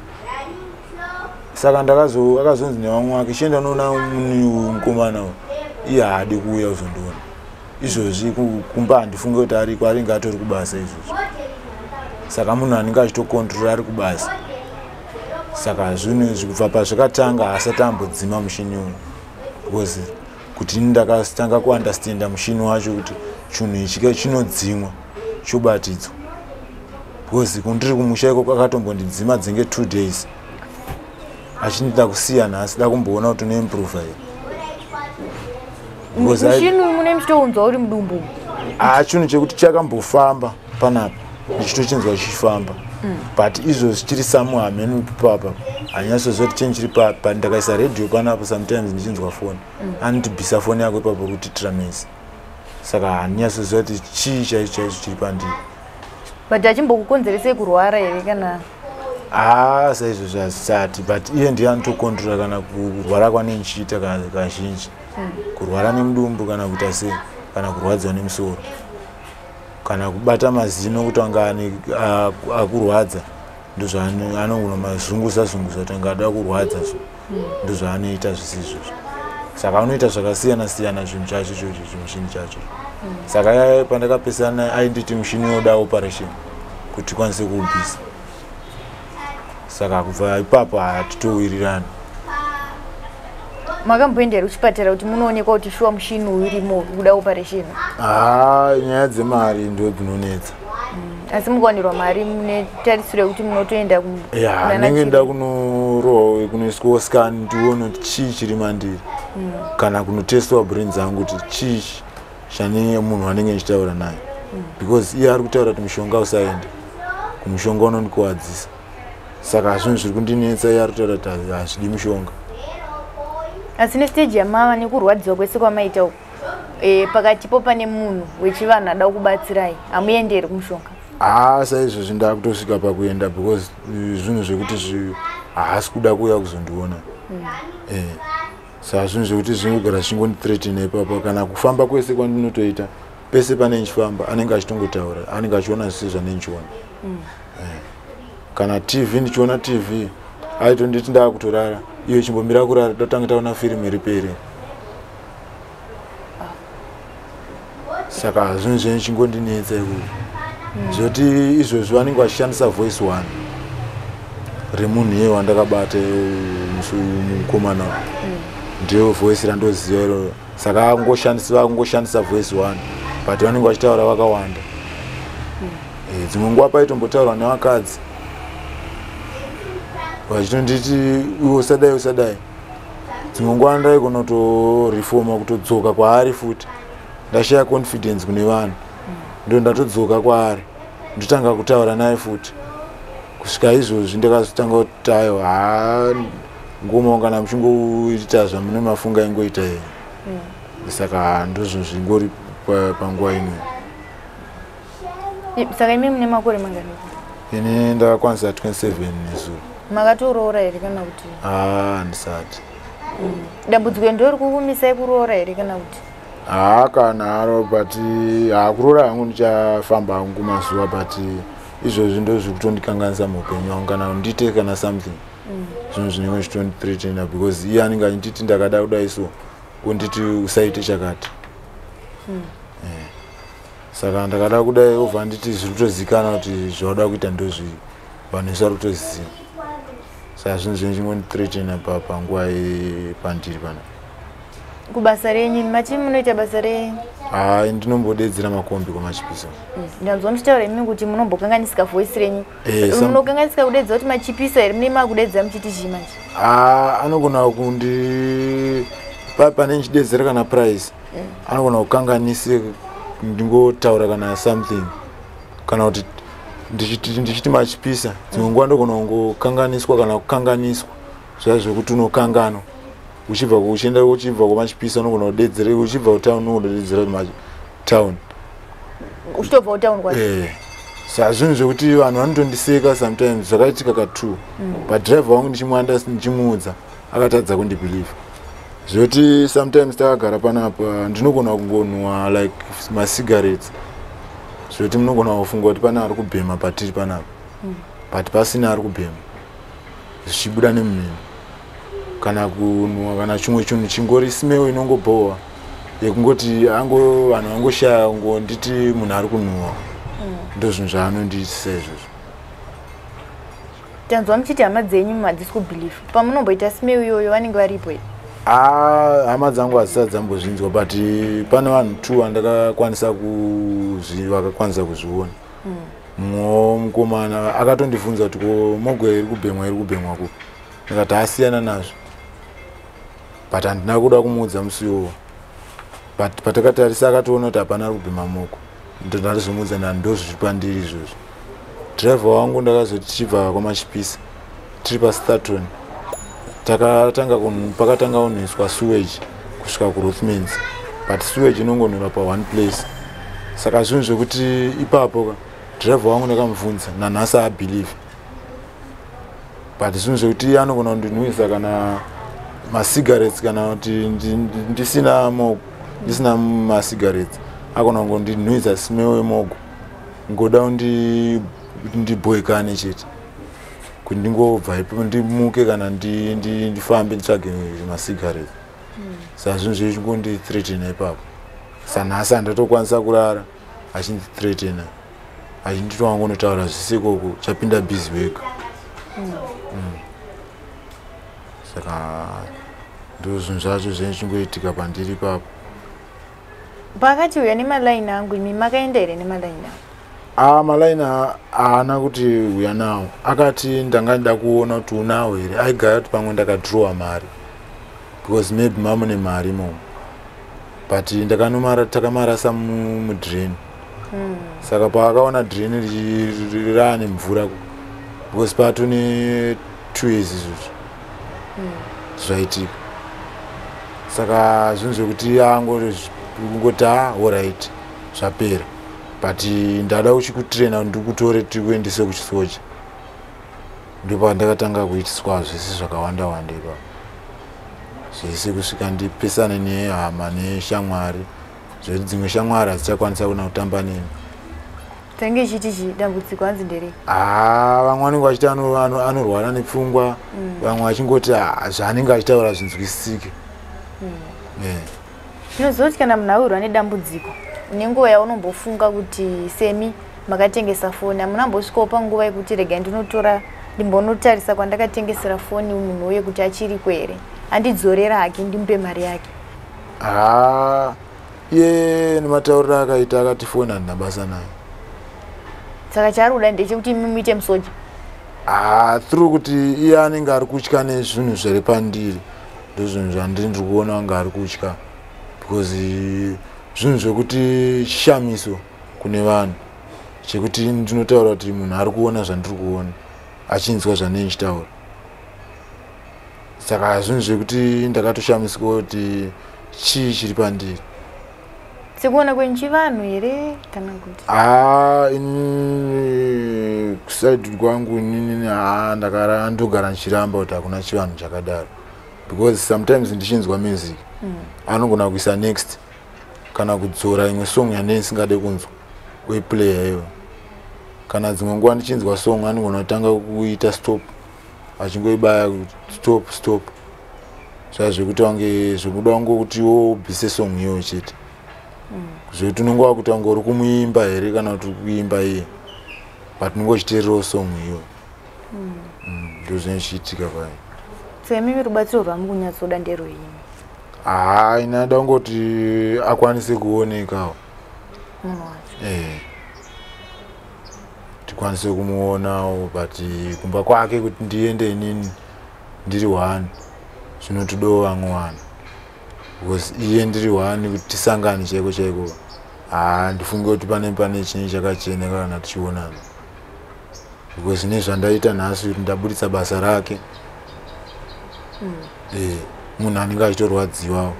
Saka akazonzi nevamwe wake, chienda unoona mukomana uyu, iye haadi kuuya kuzondiona. Izvozvi kumba handifunge kuti ariko, aringe atori kubasa izvozvi. Saka munhu anenge achitokontrora ari kubasa. Saka zvinhu izvi kubva pazvakatanga haasati ambodzima mushini uyu, because kuti ini ndakatanga kuundestanda mushini wacho kuti chinhu ichi chinodzimwa chobatidzwa, because kundiri kumusha ikoko akatombondidzima dzenge 2 days, achindida kusiya nhasi, da kumboona kuti unoimprova here. Mushini uyu mune muchitounzwa uri mudumbu? Haa, chinhu chekuti chakambofamba panapa, ndichitochinzwa chichifamba, but izvozvi chiri samuhameni papa, hanyasoziva kuti chinhu chiri pa. Ndakaisa redhiyo panapo, sometimes ndichinzwa foni, anotibvisa foni yako ipapo kuti tiramesi. Saka handinyasoziva kuti chii chaicho chaicho chiri pandiri. But achimbokukonzeresei kurwara here kana? Haa, saizvozvo hazvisati, but iye ndiye anotokontrora kana kurwara kwanenge ndichiita kazhinji, kurwara nemudumbu kana kuita sei, kana kurwadziwa nemusoro, kana kubata mazino kuti anga akurwadza, ndozvaanogona mazunguza zunguza kuti anga ada kurwadza, so ndozvaanoita zvisi izvozvo. Saka anoita zvakasiyana siyana zvinhu chacho ichocho, chimushini chacho. Saka pandakapesana ainditi mushini yoda operation kuti tikwanise kuubvisa. Saka kubva ipapo hatitowirirani. Makamboenda here kuchipatara kuti munoonekwa kuti shuwa mushini uyu urimo kuda operation? Haa, nyaya dzemari ndo dzinonetsa. Asi mukawanirwa mari, mune tarisiro yekuti munotoenda Ya, ndinenge nda kunorohwa, kunoiswawo scan, ndione kuti chii chiri mandiri, kana kunotestwa brain dzangu kuti chii chane munhu anenge ndichitaura naye, because iye ari kutaura kuti mushonga usaende kumushonga, unondikuwadzisa. Saka zvinhu zviri kundinetsa, iye ari kutaura kuti hazvidi mushonga. Asi nestage yamava nekurwadziwa kwese kwamaita uku, pakatipo pane munhu wechivanhu ada kubatsirai, hamuendi here kumushonga? Haa, saizvozvi ndakutosvika pakuenda, because zvinhu zvekuti haasi kuda kuuya kuzondiona. Saka zvinhu zvekuti zvinogara zvichingondithreatena ipapo. Kana kufamba kwese kwandinotoita, pese pane ndichifamba anenge achitongotaura, anenge achiona zvise zvanenge ndichiona. Kana TV, ndichiona TV, aitonditi ndaakutorara, iyo chimbomira kurara, totanga taona firimu ripere. Saka zvinhu zvenyu chingondinetsa ikoko, zvoti izvozvi vanenge vachishandisa voice one remunhu iye wandakabata mukomana, ndiyo voice randoziva iroro. Saka vakungoshandisa voice one, but vanenge vachitaura vakawanda. Dzimwe nguva paitombotaurwa nevakadzi vachitonditi iwe usadai, usadai. Dzimwe nguva ndaigona kutorifoma, kutodzoka kwaari futi. Ndashaya confidence kune vanhu, ndo ndatodzoka kwaari, ndotanga kutaura naye futi. Kusvika izvozvi ndakazotanga kuti aiwa, haa, ngoma kana muchingoita zvamune mafunga, ingoita here. Saka ndozvo zvingori panguva ino. Saka imi mune makore mangani? Ini ndakakwanisa 27 nezuro. Makatoroora here kana kuti? Haa, handisati. Dambudziko ndori kukumisai kuroora here kana kuti? Haa, kana haro, but hakuroora hangu ndichafamba hangu mazuva, but izvozvi ndo zviri kutondikanganisa muupenyu hwangu. Kana ndiite kana something, zvinhu zvinenge zvichitondithreatena, because iye anenge achinditi ndakada kudai, so onditi usaite chakati. Saka ndakada kudai, obva nditi zviri kutozikana kuti zvauda kuita ndozvii, vanhu vese vari kutoziva. Saka zvinhu zvinenge chingondithreatena panguva pandiri pana. Kubasa renyu, mati munoita basa re? Hai, ndinombodedzera makombi kwaMachipisa. Ndanzwa muchitaura imi kuti munombokanganisika voice renyu. Munokanganisika kudedza kuti Machipisa here? Mune makudedza muchiti chii manje? Ah, anogona kundi pane ndichidedzera kana price, anogona kukanganise, ndingotaura kana something, kana kuti ndichiti Machipisa. Dzimwe nguva ndogona kungokanganiswa, kana kukanganiswa zviya zvekuti unokanganwa uchibva uchienda, uchibva kwaMachipisa unogona kudedzera, uchibva kutown unogona kudedzera town. Uchitobva kutown kwacho? Saka zvinhu zvekuti vanhu vanotondiseka sometimes. Zvakaitika ka2, but driver wangu ndichimuanda, ndichimuudza, Akatadza kundibelieve, zvoti sometimes takagara panapa ndinogona kungonwa like macigarettes, zvoti munogona kufunga kuti pane ari kubhema patiri panapa, but pasina ari kubhema, zvichibuda nemumhino kana kunwa kana chimwe chinhu chingori smell inongobhowa yekungoti ango vanhu vangoshaya ngonditi munhu ari kunhuwa. Ndo zvinhu zvaanondiitisa izvozvo. Tanzwa muchiti hama dzenyu hadzisi kubelieve. Pamunomboita smell iyoyo vanenge varipo here? Ah, hama dzangu hadzisati dzambozvinzwa, but pane vanhu two vandakakwanisa kuzvi vakakwanisa kuzviona. Mumwewo mukomana akatondibvunza kuti, "Ko mogo iri kubhemwa, iri kubhemwa kupi?" Ndikati asiyana nazvo, but handina kuda kumuudza musi iwowo. But patakatarisa akatoona kuti hapana ari kubhema mogo. Ndandarizomuudza nda ndo zviri pandiri izvozvo. Dhiraivha wangu ndakazoti tichibva kwaMachipisa tiri paStaton, takatanga pakatanga kunhuiswa sewage kusvika kuRothmans, but sewage inongonhura paone place. Saka zvinhu zvekuti ipapo ka dhiraivha wangu ndakamubvunza, nanhasi haabelieve, but zvinhu zvekuti anogona kundinhuisa kana macigarettes kana kuti ndisina mogo, ndisina macigarettes, agona kungondinhuisa smell yemogo, ngoda ndibhoekane chete kuti ndingobva ipapo ndimuke kana ndifambe nditsvage macigarettes. Saka zvinhu zvechingondithreatena ipapo. Sanhasi handatokwanisa kurara achindithreatena, achinditi wangonotaura zvise ikoko, chapinda busy wega. Saka ndo zvinhu zvacho zvenchingoitika pandiri ipapo. Pakati uya nemalaini angu, imi makaenda here nemalaini angu? A, malaini haana kuti uya nawo. Akati ndanga ndida kuona kuti unawo here. Aigara kuti pamwe ndakadhirowa mari because maybe mamune mari imomo, but ndakanomara takamarasa mudrain. Saka paakaona drain raane mvura, because patone 2 years izvozvo zvaitika. Saka zvinhu zvekuti angongoti, "A, alright, zvapera, but ndada kuchikutraina, ndikutore tikuendese kuchisoja." Ndipo pandakatanga kuitiswa zvese zvakawanda wanda ipapo zvese, kusvika ndipesane nehama neshamwari, zvekuti dzimwe shamwari hadzichakwanisa kuna kutamba neni. Tange ichiti chi dambudziko hanzi nderei? Haa, vamwe vanenge vachiti anorwara nepfungwa, vamwe vachingoti, "Ah, zvaanenge achitaura zvinzwisisike." Tinoziva kuti kana munhu awirwa nedambudziko, une nguva yaunombofunga kuti semi makatengesa foni, hamunambosvikawo panguva yekuti regai ndinotora ndimbonotarisa kwandakatengesera foni munhu uye kuti achiriko here, andidzorera hake, ndimupe mari yake? Haa, iye nematauriro akaita akati foni handina basa nayo. Saka chaari kuda ndechekuti imi muite musoja? Haa, through kuti iye anenge ari kutya nezvinhu zviri pandiri, ndozvinhu zvandiri ndiri kuona kunge ari kutya, because zvinhu zvekuti chishamiso kune vanhu chekuti ndinotaura kuti munhu ari kuona zvandiri kuona, achinzwa zvandinenge ndichitaura. Saka zvinhu zvekuti ndakatoshamisika kuti chii chiri pandiri. Sekuona kwenyu, chivanhu here kana kuti? Haa, ini kuside kwangu inini, haa, ndakara ndogara ndichiramba kuti hakuna chivanhu chakadaro, because sometimes ndichinzwa music, anogona kuisa next kana kudzora imwe song yandee ndisingade kunzwa, oiplaya iyoyo. Kana dzimwe nguva ndichinzwa song, anogona kutanga kuita stop, achingoibaya stop stop, zvaa zvekuti wange zvekuda wangokuti wobvise song iyoyo chete, zvekuti unonge wakuti wange uri kumuimba here kana kuti uri kuimba iye, but unonge uchiteererawo song iyoyo. Ndo zvinenge zvichiitika payo. So imimi rubatsiro rwamukunyatsoda nderweimi? Haa, ine ada kungoti akwanise kuonekawo. Munhu wacho? Eh, tikwanise kumuonawo, but kumba kwake kuti ndiende inini ndiri one zvinotodawo vamwe vanhu, because iye ndiri one kuti tisangane chaiko chaiko, haa, ndifunge kuti pane chinhu chakachena kana tichionana, because nezvandaita nhasi kuti ndabuditsa basa rake, munhu anenge achitorwadziwawo.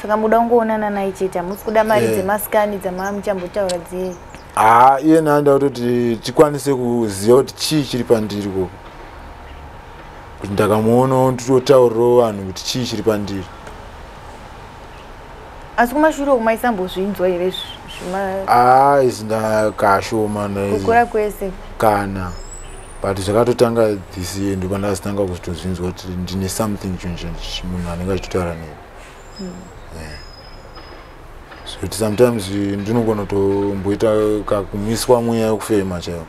Saka muda kungoonana naye chete, hamusi kuda mari dzemascan dzamaa muchambotaura dziyei? Haa, iye naanda kutoti tikwanise kuziva kuti chii chiri pandiri koko. Kuti ndakamuonawo nditotaurirawo vanhu kuti chii chiri pandiri. Asi kumashure uku maisambozvinzwa here zvima? Ah, izvi ndakashoma. Kukura kwese? Kana, but zvakatotanga this year, ndopandakazotanga kuzotozvinzwa kuti ndine something, chinhu munhu anenge achitotaura neni. Zvekuti sometimes ndinogona kutomboita kakumiswa mweya wekufema chaiwo,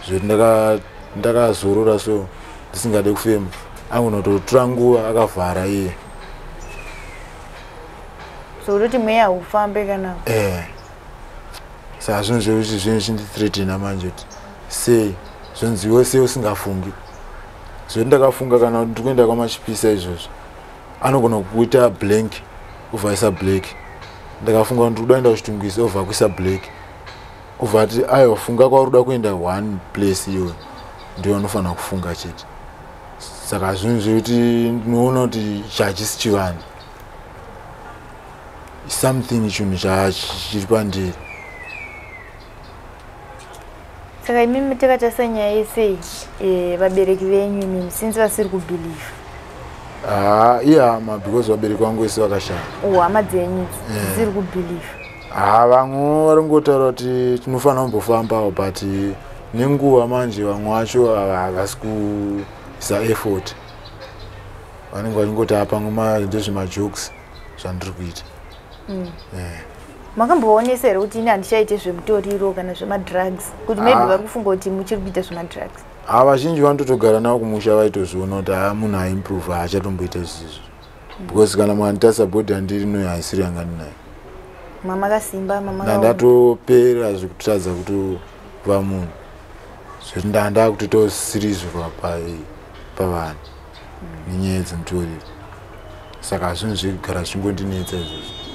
zvekuti ndakazorora so ndisingade kufema, angona kutotora nguva akavhara iye. So kutoti mweya haufambe kana? Eh, saka zvinhu zvekuti zvinhu zvindithreatena manje, kuti sei zvonziwe, sei usingafungi. Zvekuti ndakafunga kana kuti ndiri kuenda kwaMachipisa izvozvo, anogona kuita blank, obva aisa black. Ndakafunga kuti ndiri kuda kuenda kuChitungwiza, obva kuisa black, obva ati aiwa, funga kwauri kuda kuenda, one place iyoyo ndiyo anofanira kufunga chete. Saka zvinhu zvekuti ndinoona kuti chachisi chivanhu, something, chinhu chiri pandiri. Saka imimi, takatarisa nyaya yesei, vabereki venyu imimi, since vasiri kubhilivha? Haa, ihama, because vabereki vangu vese vakashaya. Hama dzenyu dzisiri kubhilivha? Ha, vamwe vari kungotaura kuti tinofanira kumbofambawo, but nenguva manje vamwe vacho havasi kuisa effort, vanenge vachingoti apamwe ndezvemajokes zvandiri kuita. Makamboonesa here kuti ini handichaite zvemutoriro kana zvemadrugs, kuti maybe vari kufunga kuti muchiri kuita zvemadrugs? Ha, vazhinji vanototogara navo kumusha vaitozviona kuti haa, munhu aimprove, haachatomboita izvizvo, because kana mukanditarisa body yandiri noyo haisiri yanga ndinayo. Mamakasimba mama? Ndandatopera zvekutadza kutova munhu, zvekuti ndanda kutoitawo pavanhu nenyaya dzemutoriro. Saka zvinhu zvigara zvichingondinetsa izvozvo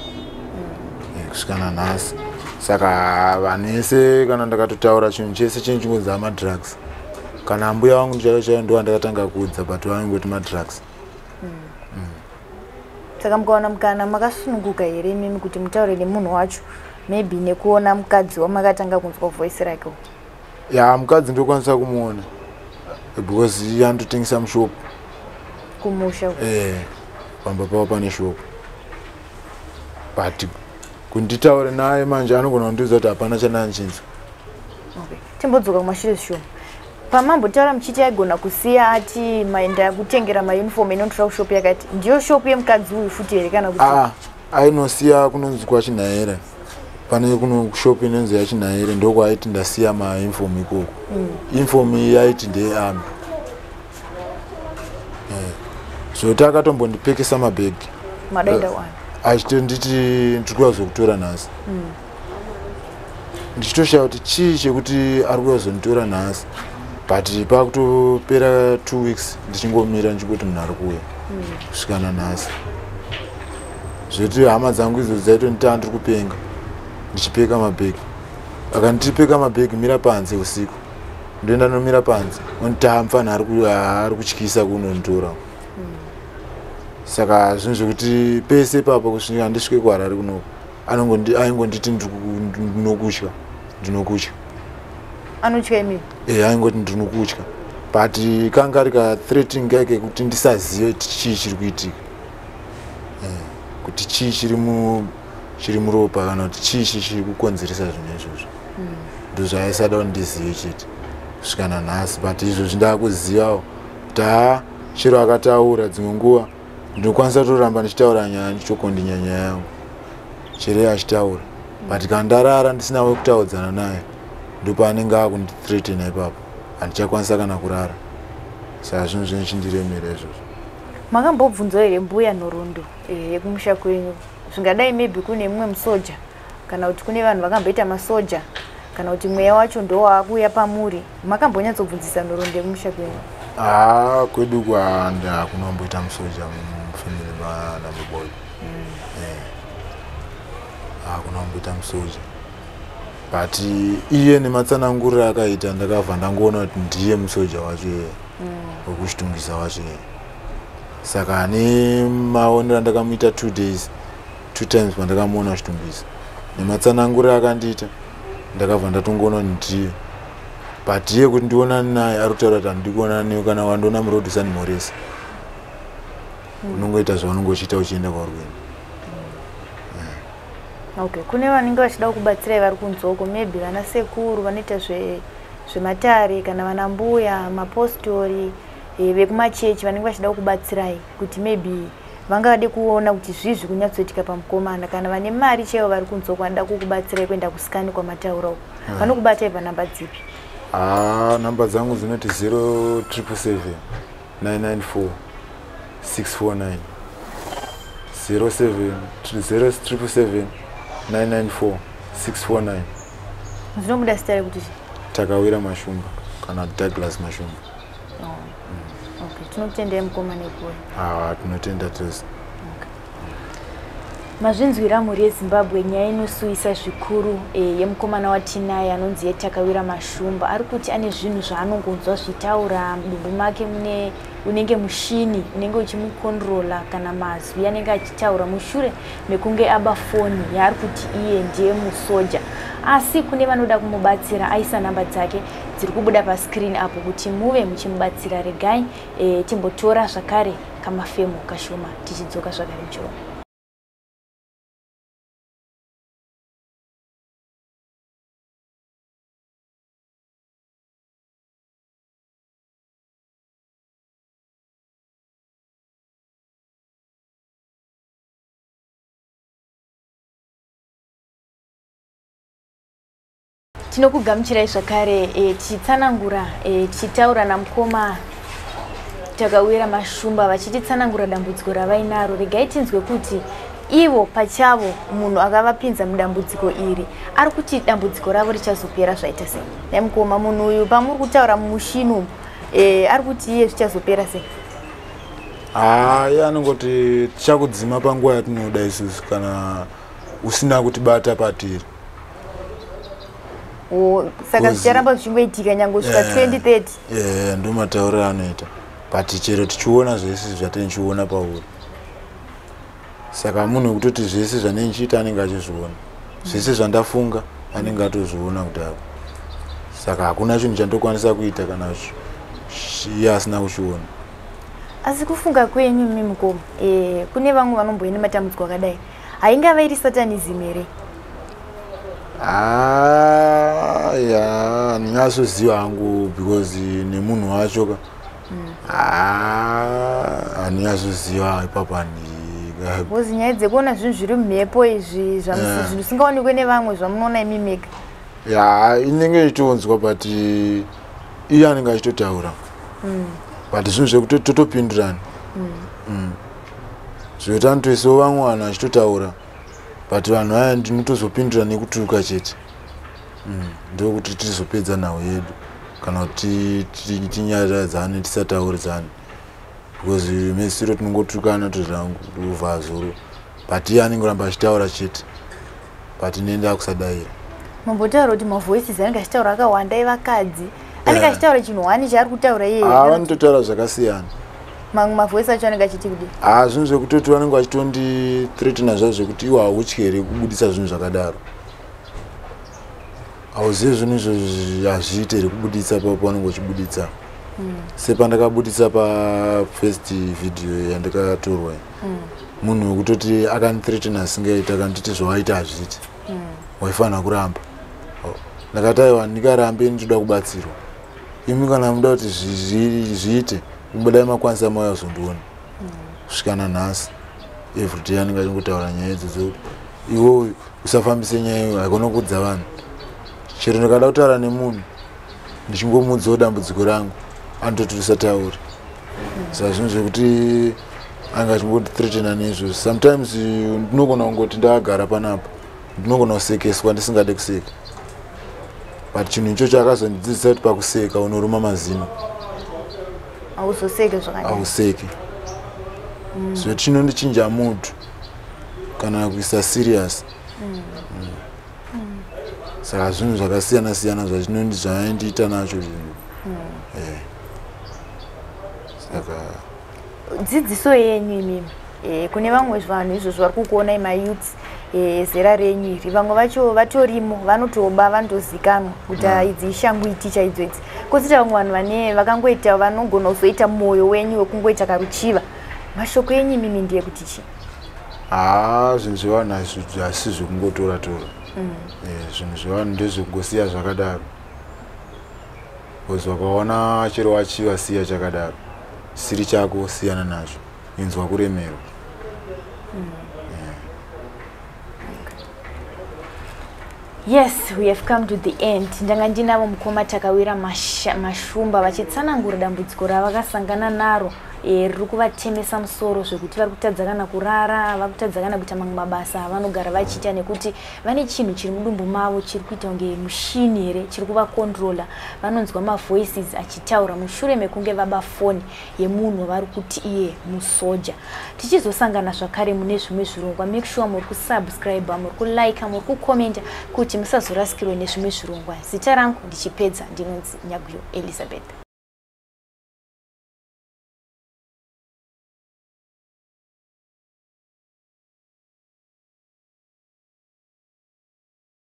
kusvika nanhasi. Saka vanhu vese, kana ndakatotaura chinhu chese, chinhu chingonzi amadrugs. Kana mbuya vangu chaivo chaivo ndo vandakatanga kuudza, but vaingoti madrugs. Saka mukawana mukana, makasununguka here imimi kuti mutaure nemunhu wacho, maybe nekuona mukadzi wamakatanga kunzwa voice rake? Ya, mukadzi ndokwanisa kumuona because iye anototengesa mushopu. Kumusha? Eh, pamba pavo pane shopu, but kunditaure naye manje anogona kundiudza kuti hapana chandanchinzwa. Okay, timbodzoka kumashure zvishoma. Pamambotaura muchiti aigona kusiya ati maenda kutengera mauniform inotora kushopu yakati, ndiyo shopu yemukadzi uyu futi here kana kuti? Aa, ainosiya kunonzi kwaChinhaira, pane kuno kushopu inonzi yaChinhaire, ndokwaiti ndasiya mauniform ikoko. Uniform iyi yaiti ndeyearmy. Zvoti akatombondipekesa mabhegi. Madaenda wani? Achitonditi ndiri kuuya kuzokutora nhasi. Ndichitoshaya kuti chii chekuti ari kuuya kuzonditora nhasi, but pakutopera 2 weeks ndichingomira, ndichingoti munhu ari kuuya, kusvika nanhasi. Zvekuti hama dzangu idzo dzaitonditi andiri kupenga ndichipeka mabhegi. Akanditi peka mabhegi, mira panze usiku, ndoenda nomira panze, onditi mufana ari kutyisa kunonditora. Saka zvinhu zvekuti pese ipapo kusvika ndisvike kuHarare kunoko, aingonditi ndinokutya, ndinokutya. Anotya imimi? E, aingoti ndinokutya, but kanga ari kathreatening kake kekuti ndisazive kuti chii chiri kuitika, kuti chii chiri muropa kana kuti chii chiri kukonzeresa zvinhu izvozvo. Ndozvaaisada kuti ndizive chete kusvika nanhasi. But izvozvi ndaakuzivawo kuti haa, chero akataura dzimwe nguva ndinokwanisa kutoramba ndichitaura nyaya, ndichitokondinya nyaya yangu chero iye achitaura. But kana ndarara ndisina wekutaudzana naye, ndopaanenge akundithreatena ipapo, handichakwanisa kana kurara. Saka zvinhu zvinhu chindiremera izvozvo. Makambobvunzwa here mbuya nhoroondo yekumusha kwenyu? Zvingadai maybe kune mumwe musoja, kana kuti kune vanhu vakamboita masoja, kana kuti mweya wacho ndowaakuuya pamuri? Makambonyatsobvunzisa nhoroondo yekumusha kwenyu? Haa, kwedu kwanda hakuna kumboita musoja mufamily manamuboy. Hakuna kumboita musoja, but iye nematsananguriro akaita, ndakabva ndangoona kuti ndiye musoja wacho iye wekuChitungwiza wacho iye. Saka nemaonero andakamuita 2 days, two times pandakamuona kuChitungwiza, nematsananguriro akandiita, ndakabva ndatongoona kuti ndiye. But iye kuti ndionane naye ari kutaura kuti handidi kuonana newe, kana wandiona muroad usandimhoresa. Unongoita zvaunonge uchiita uchienda kwauri kuenda. Okay, kune vanenge vachida kubatsirai vari kunze uko, maybe vana sekuru vanoita zvematare kana vana mbuya mapostori, vekumachechi vanenge vachida kubatsirai kuti maybe vangade kuona kuti zvii zviri kunyatsoitika pamukomana, kana vane mari chaivo vari kunze uko vanoda kukubatsirai kuenda kuscan kwamataura uko, vanokubatai panhamba dzipi? Ah, namba dzangu dzinoti 0777 994 649, 07 0777 994 649. Zvinobuda zita rekuti chii? Takawira Mashumba kana Douglas Mashumba. Oh. Okay, tinotendai mukoma nekuuya. Ah, tinotenda tose. Mazvinzwira mhuri yeZimbabwe, nyaya inosuwisa zvikuru yemukomana watinaye anonzi yeTakawira Mashumba. Ari kuti ane zvinhu zvaanongonzwa zvichitaura mudumbu make, mune unenge mushini unenge uchimukontrola kana mazwi anenge achitaura mushure mekunge aba foni yaari kuti iye ndiye musoja. Asi kune vanoda kumubatsira, aisa namba dzake dziri kubuda pascreen apo kuti muve muchimubatsira. Regai timbotora zvakare kamafemo kashoma, tichidzoka zvakare muchirongwa. Tinokugamuchirai zvakare, tichitsanangura, tichitaura namukoma Takawira Mashumba vachititsanangura dambudziko ravainaro. Regai tinzwe kuti ivo pachavo, munhu akavapinza mudambudziko iri, ari kuti dambudziko ravo richazopera zvaita sei. Dai mukoma, munhu uyu pamuri kutaura mumushini umu, ari kuti iye zvichazopera sei? Hayi, anongoti tichakudzima panguva yatinoda isusu kana usina kutibata patiri. Oh, saka zvicharamba zvichingoitika nyange kusvika 2030? Yeah, ndo matauriro anoita, but chero tichiona zvese zvatinichiona pauri, saka munhu wekutoti zvese zvanenge ndichiita anenge achizviona, zvese zvandafunga anenge atozviona kudharo. Saka hakuna chinhu chandokwanisa kuita kana iye asina kuchiona. Asi kufunga kwenyu imi mukoma, kune vamwe vanomboine matambudziko akadai, haingava iri satanism here? Ah, ya, handinyasoziva hangu because nemunhu wacho ka. Ah, handinyasoziva ipapo handi. Because nyaya dzekuona zvinhu zviri mumhepo izvi zvisingaonekwe nevamwe, zvamunoona imi mega. Ya, inenge ichitonzwa, but iye anenge achitotaura, but zvinhu zvekuti totopindirana. Zvekuti anotoisawo vamwe vanhu achitotaura, but vanhu vaya ndinotozopindura nekutuka chete. Ndokuti tizopedza nhau yedu kana kuti tinyaradzane, tisatauridzane, because mesiro tinongotukana tozvanguvha zuro, but iye anenge ramba achitaura chete, but nenda kusadayira. Mambotaura kuti mavoices anenge achitaura akawanda evakadzi, anenge achitaura chinhu wani chaari kutaura iye? Ah, vanototaura zvakasiyana. Mamwe mavoice acho anenge achiti kudii? Ha, zvinhu zvekutoti vanenge vachitondithreatena zvazvo, zvekuti iwo hautyi here kubudisa zvinhu zvakadaro, hauzivi zvinhu izvozvo hazviite here kubuditsa paunenge uchibuditsa. Sepandakabuditsa pafirst video yandakatorwa, munhu wekutoti akandithreatena asingaiti, akanditi zvawaita hazviiti, waifanira kuramba. Oh, ndakati aiwa, ndikarambe, ndinoda kubatsirwa. Imi kana muda kuti zviite, imbodai makwanisa mauya kuzondiona. Kusvika nanhasi everyday anenge achingotaura nyaya idzodzo, iwo usafambise nyaya iyo, haikona kuudza vanhu. Chero ndikada kutaura nemunhu ndichingomuudzawo dambudziko rangu, anototi usataure. Saka zvinhu zvekuti anga achingondithreatena neizvozvo. Sometimes ndinogona kungoti ndakagara panapa, ndinogona kusekeswa ndisingade kuseka, but chinhu ichocho akazondidzidzisa kuti pakuseka unoruma mazino. Hauzoseke zvakanyanya. Hauseki. So chinondichinja mood kana kuisa serious. Saka zvinhu zvakasiyana siyana zvaindiita nacho zvinhu. Saka Dzidziso yenyu imimi, kune vamwe vanhu izvozvo vari kukuonai, mayouths Zera renyu iri, vamwe vacho vatorimo, vanotoba, vanotozikanwa kuti idzi ishangu iti chaidzo idzi. Kwozoita vamwe vanhu vane vakangoita, vanogona kuzoita mwoyo wenyu wekungoita karuchiva. Mashoko enyu imimi ndeyekuti chii? Haa, zvinhu zvevanhu hasi zvekungotora tora. Zvinhu zvevanhu ndezvekungosiya zvakadaro, because vakaona chero wachiva, siya chakadaro. Siri chako, siyana nazvo, inzwa kuremerwa. Yes, we have come to the end. Ndanga ndinavo mukoma Takawira Mashumba vachitsanangura dambudziko ravakasangana naro, riri kuvatemesa musoro zvekuti vari kutadza kana kurara, vari kutadza kana kuita mamwe mabasa avanogara vachiita, nekuti vane chinhu chiri mudumbu mavo chiri kuita kunge mushini here, chiri kuvakontrola. Vanonzwa mavoices achitaura mushure mekunge vaba foni yemunhu vari kuti iye musoja. Tichizosangana zvakare mune zvimwe zvirongwa. Make sure muri kusubscribe, muri kulike, muri kukomenda kuti musazorasikirwe nezvimwe zvirongwa. Zita rangu ndichipedza ndinonzi Nyaguyo Elizabeth.